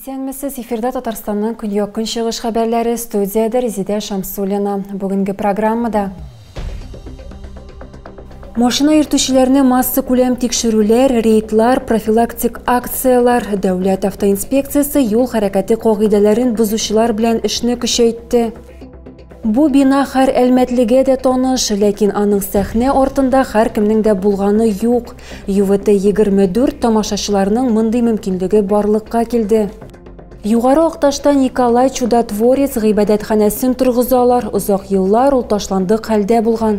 Исәнмесез, эфирда Татарстанның көньяк-көнчыгыш хәбәрләре, студиядә Резидә Шамсуллина. Бүгенге программада машина йөртүчеләрне массакүләм тикшерүләр, рейдлар, профилактик акцияләр, Дәүләт автоинспекциясе юл хәрәкәте кагыйдәләрен бозучылар белән эшне көчәйтте. Бу бина һәр әлмәтлегә дә таныш, ләкин аның сәхнә артында һәркемнең дә булганы юк. ЮВТ 24 тамашачыларның мондый мөмкинлеге барлыкка килде. Югары Акташта Николай Чудотворец гыйбадәтханәсен торгызалар. Озак еллар ул ташландык хәлдә булган.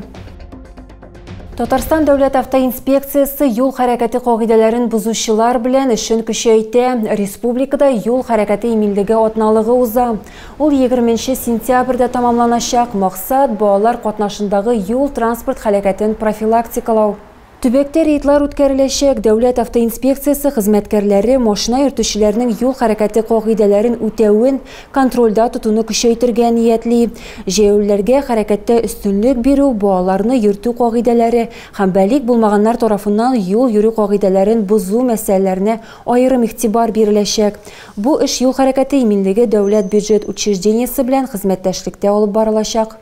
Татарстан дәүләт автоинспекциясе юл хәрәкәте кагыйдәләрен бозучылар белән эшен көчәйтә. Республикада юл хәрәкәте иминлеге атналыгы уза. Ул 20 сентябрьдә тәмамланачак. Максат балалар катнашындагы юл транспорт һәлакәтен профилактикалау. Төбәктә рейдлар үткәреләчәк. Дәүләт автоинспекциясе хезмәткәрләре машина йөртүчеләрнең юл хәрәкәте кагыйдәләрен үтәвен контрольдә тотуны көчәйтергә ниятли. Җәяүлеләргә хәрәкәттә өстенлек бирү, балаларны йөртү кагыйдәләре һәм балигъ булмаганнар тарафыннан юл йөрү кагыйдәләрен бозу мәсьәләләренә аерым игътибар биреләчәк. Бу эш юл хәрәкәте иминлеге дәүләт бюджет учреждениесе белән хезмәттәшлектә алып барылачак.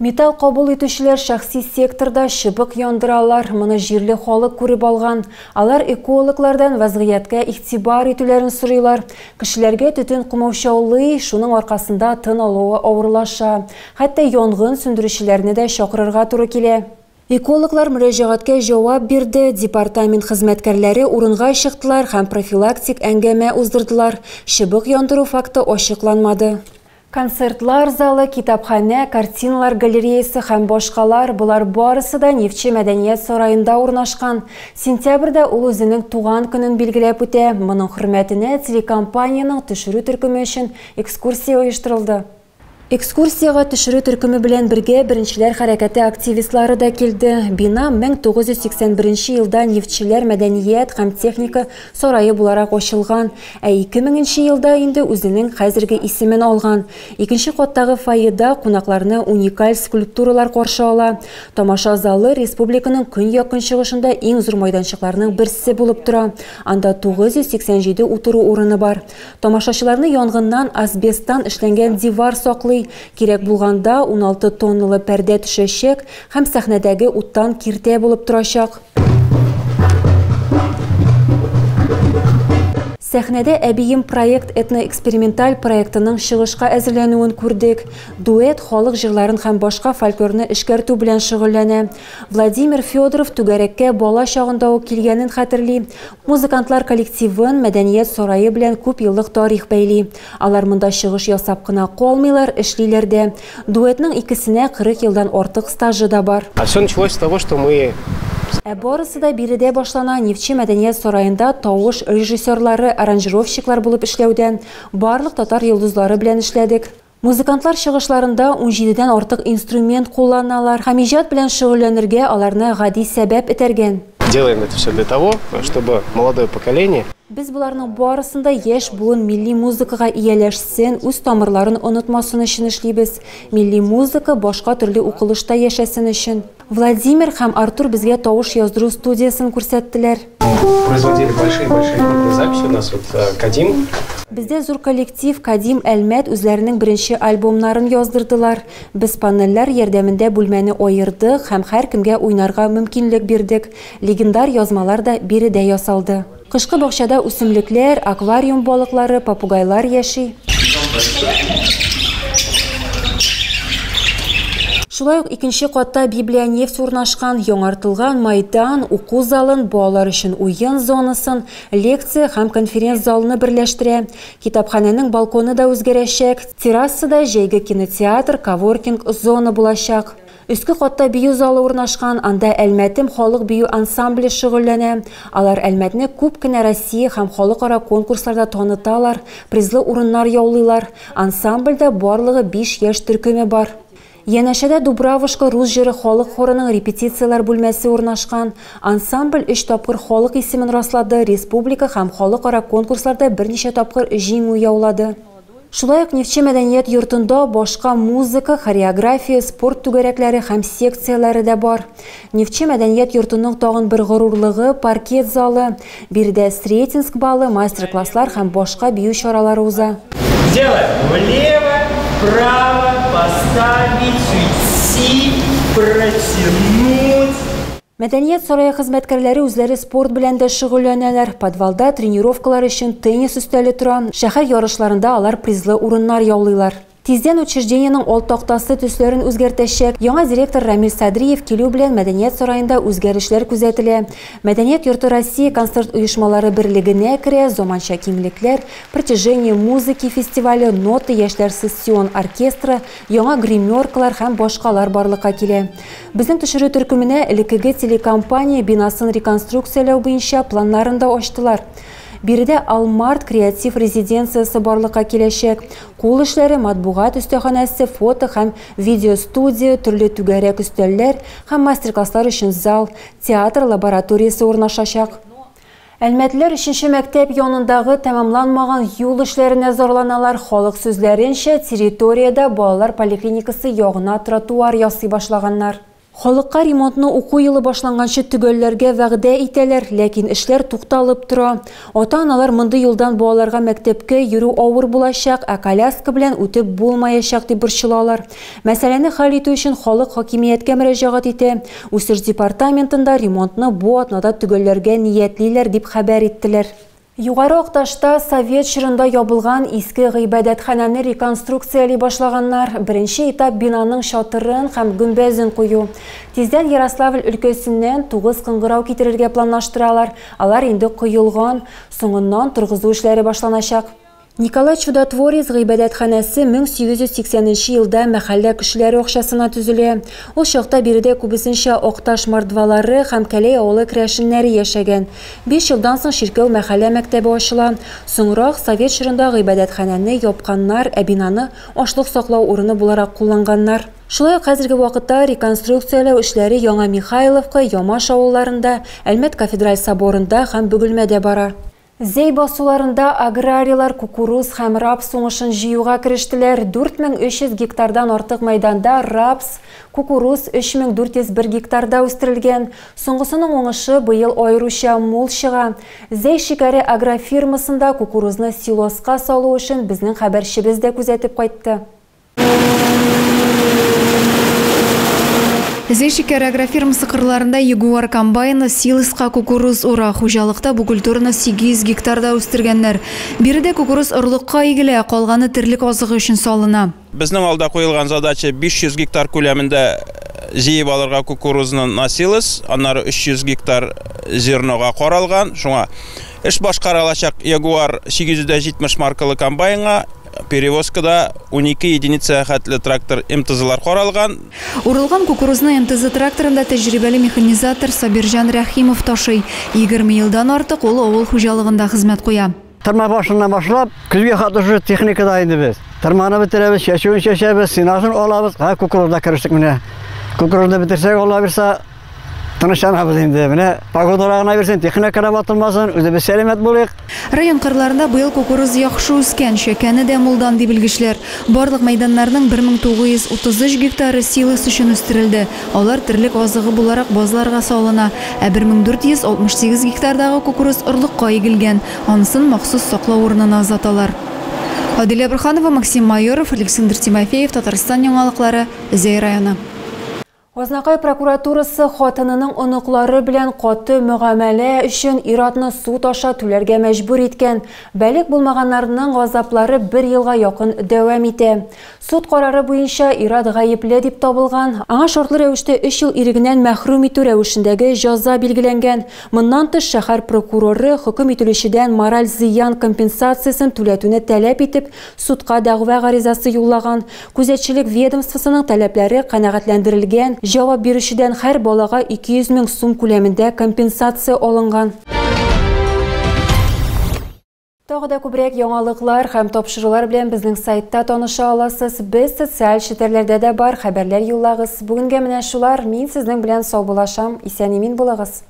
Металл кабул итүчеләр шәхси секторда чыбык яндыралар. Моны җирле халык күреп алган. Алар экологлардан вазгыятькә игътибар итүләрен сорыйлар. Кешеләргә төтен комаучаулый, шуның аркасында тын алуы авырлаша. Хәтта янгын сүндерүчеләрне дә чакырырга туры килә. Экологлар мөрәҗәгатькә җавап бирде. Департамент хезмәткәрләре урынга чыктылар һәм профилактик әңгәмә уздырдылар. Чыбык яндыру факты ачыкланмады. Концертлар залы, китапханә, картиналар галереясы һәм башкалар, болар барысы да Нефтче мәдәният сараенда урнашкан. Сентябрьдә ул үзенең туган көнен билгеләп үтә. Моның хөрмәтенә телекомпаниянең төшерү төркеме өчен экскурсия оештырылды. Экскурсиягә төшерү төркеме белән бергә Беренчеләр хәрәкәте активистлары да килде. Бина 1981 елда Нефтчеләр мәдәният һәм техника сарае буларак ачылган, ә 2000 елда инде үзенең хәзерге исемен алган. Икенче каттагы фойеда кунакларны уникаль скульптуралар каршы ала. Тамаша залы республиканың көньяк-көнчыгышында иң зур майданчыкларның берсе булып тора. Анда 987 утыру урыны бар. Тамашачыларны янгыннан асбесттан эшләнгән дивар саклый. Кирәк булганда 16 тонналы пәрдә төшәчәк һәм сәхнәдәге уттан киртә булып торачак. Сәхнәдә Әбием проект этноэксперименталь проектының чыгышка әзерләнүен күрдек. Дуэт халык җырларын һәм башка фольклорны эшкәртү белән шөгыльләнә. Владимир Федоров түгәрәккә бала чагында ук килгәнен хәтерли. Музыкантлар коллективын мәдәният сарае белән күп еллык тарих бәйли. Алар монда чыгыш ясап кына калмыйлар, эшлиләр дә. Дуэтның икесенә 40 елдан артык стажы да бар. А все началось с того, что мы Ә барысы да биредә башлана. Нефтче мәдәният сараенда тавыш режиссерлары, аранжировщиклар булып эшләүдән барлык татар йолдызлары белән эшләдек. Музыкантлар чыгышларында 17-дән артык инструмент кулланалар һәм иҗат белән шөгыльләнергә аларны гади сәбәп этәргән. Делаем это все для того, чтобы молодое поколение Без боларның барысын да яшь буын милли музыкага ияләшсен, үз тамырларын онытмасын өчен эшлибез. Милли музыка башка төрле укылышта яшәсен өчен. Владимир һәм Артур безгә тавыш яздыру студиясен күрсәттеләр. Производили большие-большие крупные записи у нас вот Кадим. Бездә зур коллектив Кадим Әлмәт үзләренең беренче альбомнарын яздырдылар. Без панельләр ярдәмендә бүлмәне аердык һәм һәркемгә уйнарга мөмкинлек бирдек. Легендар язмалар да биредә ясалды. Кышкы бакчада үсемлекләр, аквариум балыклары, попугайлар яши. Шулай ук икенче катта Библия нефть урнашкан, яңартылган майдан, уку залын, балалар өчен уен зонасын, лекция һәм конференц-залны берләштерә. Китапханәнең балконы да үзгәрәчәк, террасада җәйге кинотеатр, коворкинг зона булачак. Өске катта бию залы урнашкан, анда Әлмәтем халык бию ансамбле шөгыльләнә. Алар Әлмәтне күп кенә Россия һәм халыкара конкурсларда таныталар, призлы урыннар яулыйлар. Ансамбльдә барлыгы 5 яшь төркеме бар. Янәшәдә Дубравушка рус җыры халык хорының репетицияләр бүлмәсе урнашкан. Ансамбль 3 тапкыр халык исемен раслады, республика һәм халыкара конкурсларда берничә тапкыр җиңү яулады. Шулай ук Нефтьче мәдәният йортында башка музыка, хореография, спорт түгәрәкләре һәм секцияләре дә бар. Нефтьче мәдәният йортының тагын бер горурлыгы – паркет залы. Биредә Сретенск балы, мастер-класслар һәм башка бию чаралары уза. Делаем влево, вправо, поставить, уйти, протянуть. Мәдәният сарае хезмәткәрләре үзләре спорт белән дә шөгыльләнәләр. Подвалда тренировкалар өчен теннис өстәле тора. Шәһәр ярышларында алар призлы урыннар яулыйлар. Тиздән учреждениенең alt тактасы төсләрен үзгәртәчәк. Яңа директор Рамил Садриев килү белән мәдәният сараенда үзгәрешләр күзәтелә. Мәдәният йорты Россия концерт оешмалары берлегенә керә, заманча киңлекләр, Притяжение музыки фестивале, Ноты яшьләр сессион оркестры, яңа гримеркалар һәм башкалар барлыкка килә. Безнең төшерү төркеменә элеккеге телекомпания бинасын реконструкцияләү буенча планнарын да ачтылар. Биредә Алмарт креатив резиденциясе барлыкка киләчәк. Кул эшләре, матбугат остаханәсе, фото һәм видеостудия, төрле түгәрәк өстәлләр һәм мастер-класслар өчен зал, театр лабораториясе урнашачак. Әлмәтлеләр 3нче мәктәп янындагы тәмамланмаган юл эшләренә зарланалар. Халык сүзләренчә, территориядә балалар поликлиникасы ягына тротуар ясый башлаганнар. Халыкка ремонтны уку елы башланганчы төгәлләргә вәгъдә итәләр, ләкин эшләр тукталып тора. Ата-аналар мондый юлдан балаларга мәктәпкә йөрү авыр булачак, ә коляска белән үтеп булмаячак дип борчылалар. Мәсьәләне хәл итү өчен халык хакимияткә мөрәҗәгать итә. Үсеш департаментында ремонтны бу атнада төгәлләргә ниятлиләр дип хәбәр иттеләр. Югары Акташта совет чорында ябылган иске гыйбадәтханәне реконструкцияли башлаганнар. Беренче этап бинаның чатырын һәм гөмбәзен кую. Тиздән Ярославль өлкәсеннән 9 кыңгырау китерергә планлаштыралар. Алар инде коелган, соңыннан торгызу эшләре башланачак. Николай Чудотворец гыйбадәтханәсе 1880 елда мәхәллә кешеләре акчасына төзелә. Ул чакта биредә күбесенчә Акташ мордвалары һәм Кәләй авылы керәшеннәре яшәгән. 5 елдан соң чиркәү мәхәллә мәктәбе ачыла. Соңрак совет чорында гыйбадәтханәне япканнар, ә бинаны ашлык саклау урыны буларак кулланганнар. Шулай ук хәзерге вакытта реконструкцияләү эшләре Яңа Михайловка, Ямаш авылларында, Әлмәт кафедраль соборында һәм Бөгелмәдә бара. Зәй басуларында аграрийлар кукуруз һәм рапс уңышын җыюга керештеләр. 4300 гектардан артык мәйданда рапс, кукуруз 3401 гектарда үстерелгән. Соңгысының уңышы быел аеруча мул чыга. Зәй шикәре агрофирмасында кукурузны силоска салу өчен безнең хәбәрчебез дә күзәтеп кайтты. Зәй шикәре агрофирмасы кырларында Ягуар комбайны силоска кукуруз ура. Хуҗалыкта бу культураны 800 гектарда үстергәннәр. Биредә кукуруз орлыкка игелә, калганы терлек азыгы өчен салына. Безнең алда куелган задача 500 гектар күләмендә җыеп алырга кукурузны на силос, аннары 300 гектар зернога каралган. Шуңа эш башкарылачак Ягуар 870 маркалы комбайнга. Перевозкада 12 единица хәтле трактор МТЗлар каралган. Урылган кукурузны МТЗ тракторында тәҗрибәле механизатор Сабирҗан Рәхимов ташый. 20 елдан артык ул авыл хуҗалыгында хезмәт куя. Тырма башыннан башлап, көзгә хәтле шушы техникада инде без. Тырманы бетерәбез, чәчүен чәчәбез, сенасын алабыз. Ха, кукурузда керештек менә. Кукурузны бетерсәк, Алла бирсә, тынычланабыз инде. Менә погода гына бирсен, техника батылмасын, үзебез сәламәт булыйк. Район кырларында быел кукуруз яхшы үскән, чәкәне дә мулдан ди белгечләр. Барлык мәйданнарның 1933 гектары силос өчен үстерелде. Алар терлек азыгы буларак базларга салына. Ә 1468 гектардагы кукуруз орлыкка игелгән. Анысын махсус саклау урынына озаталар. Адилә Бурханова, Максим Майоров, Александр Тимофеев, Татарстан яңалыклары, Зәй районы. Азнакай прокуратурасы хатынының оныклары белән каты мөгамәлә өчен ир-атны суд аша түләргә мәҗбүр иткән. Балигъ булмаганнарның газаплары бер елга якын дәвам итә. Суд карары буенча ир-ат гаепле дип табылган. Аңа шартлы рәвештә 3 ел ирегеннән мәхрүм итү рәвешендәге җәза билгеләнгән. Моннан тыш шәһәр прокуроры хөкем ителүчедән мораль зыян компенсациясен түләтүне таләп итеп, судка дәгъва гаризасы юллаган. Күзәтчелек ведомствосының таләпләре канәгатьләндерелгән. Җавап бирүчедән һәр балага 200 мең сум күләмендә компенсация алынган. Тагы да күбрәк яңалыклар һәм тапшырулар белән безнең сайтта таныша аласыз. Без социаль челтәрләрдә дә бар, хәбәрләр юллагыз. Бүгенгә менә шулар. Мин сезнең белән саубуллашам. Исән-имин булыгыз.